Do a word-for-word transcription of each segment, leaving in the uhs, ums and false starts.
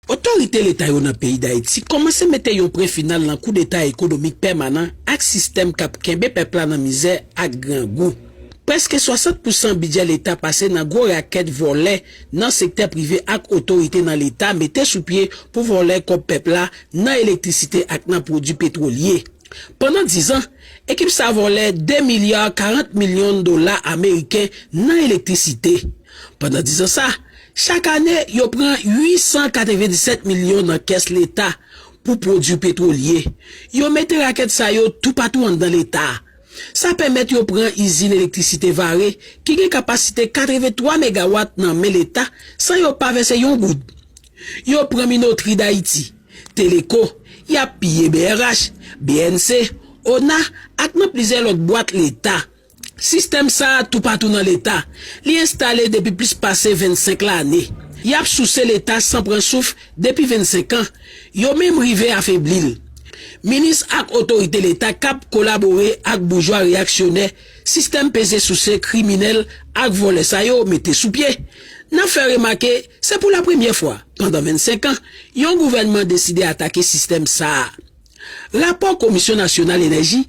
Otorite leta yo nan peyi Dayiti kòmanse mete yon pwen final nan koudeta ekonomik pèmanan ak sistèm k ap kenbe pèp la nan mizè ak grangou. Prèske swasant pousan bidjè leta pase nan gwo rakèt vòlè nan sektè prive ak otorite nan leta mete sou pye pou vòlè kòb pèp la nan elektrisite ak nan pwodui petwolye. Pandan diz an, ekip sa vòlè de milya karant milyon dola ameriken nan elektrisite. Pandan diz an sa, chak ane, yo pran uit san katrevendiset milyon nan kès leta pou pwodui petwolye. Yo mete rakèt sa yo toupatou anndan leta. Sa pèmèt yo pran izin elektrisite Vare ki gen kapasite katrevenntwa megawat nan men leta san yo pa vèse yon goud. Yo pran Minotri Dayiti, Teleko, y ap piye B R H, B N C, ona ak nan plizyè lòt bwat leta. Sistèm sa a toupatou nan leta. Li enstale depi plis pase vennsenk lane. Y ap souse leta san pran souf depi vennsenk an. Yo menm rive afebli l. Minis ak otorite leta k ap kolabore ak boujwa reyaksyonè, sistèm peze souse kriminèl ak vòlè sa yo mete sou pye. N ap fè remake, se pou lapremyè fwa, pandan vennsenk an, yon gouvènman deside atake sistèm sa a. Rapò Komisyon Nasyonal Enèji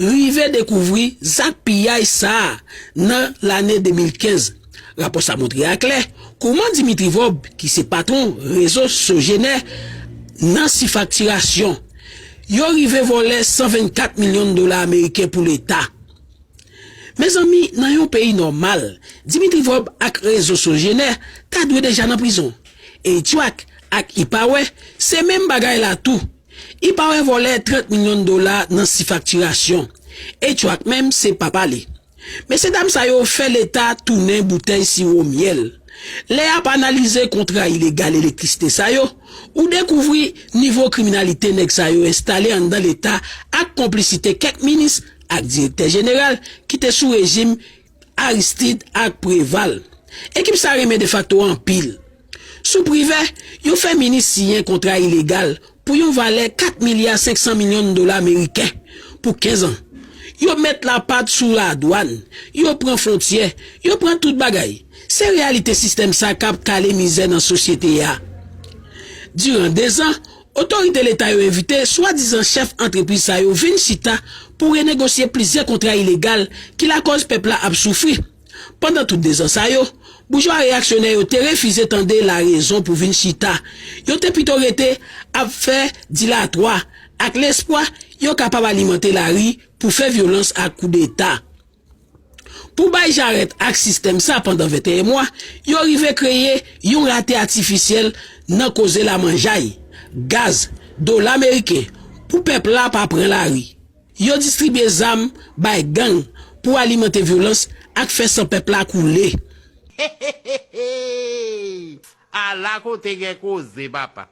rive dekouvri zak piyay sa a nan lane de mil kenz. Rapò sa montre aklè kouman Dimitri Vorbe, ki se patwon rezo Sogener nan sifaktirasyon, yo rive vòlè san vennkat milyon dola ameriken pou leta. Mezanmi, nan yon peyi nòmal, Dimitri Vorbe ak rezo Sogener ta dwe deja nan prizon. E Itchwak ak Ipawe se menm bagay la tou. Ipawe vòlè trant milyon dola nan sifaktirasyon. Itchwak menm se papa li. Mesyedam sa yo fè leta tounen boutèy siwo myèl. Lè y ap analize kontra ilegal elektrisite sa yo, ou dekouvri nivo kriminalite nèg sa yo enstale anndan leta ak konplisite kèk minis ak direktè jeneral ki te sou rejim Aristide ak Preval. Ekip sa renmen defakto anpil. Sou Privè, yo fè minis siyen kontra ilegal pou yon valè kat milya senk san milyon dola ameriken pou kenz an. Yo met lapat sou ladwann, yo pran fwontyè, yo pran tout bagay. Se reyalite sistèm sa k ap kale mizè nan sosyete a. Diran dezan, otorite leta yo envite swadizan chèf antrepriz sa yo vin chita pou renegosye plizyè kontra ilegal ki lakòz pèp la ap soufri. Pandan tout dezan sa yo, boujwa reyaksyonè yo te refize tande larezon pou vin chita. Yo te pito rete ap fè dilatwa ak lespwa yo kapab alimante lari pou fè vyolans ak koudeta. Pou bay jarèt ak sistèm sa pandan venteyen mwa, yo rive kreye yon rate atifisyèl nan koze lamanjay, gaz, dola ameriken pou pèp la pa pran lari. Yo distribye zam bay gang pou alimante vyolans ak fè san pèp la koule. Ala kote gen koze, papa.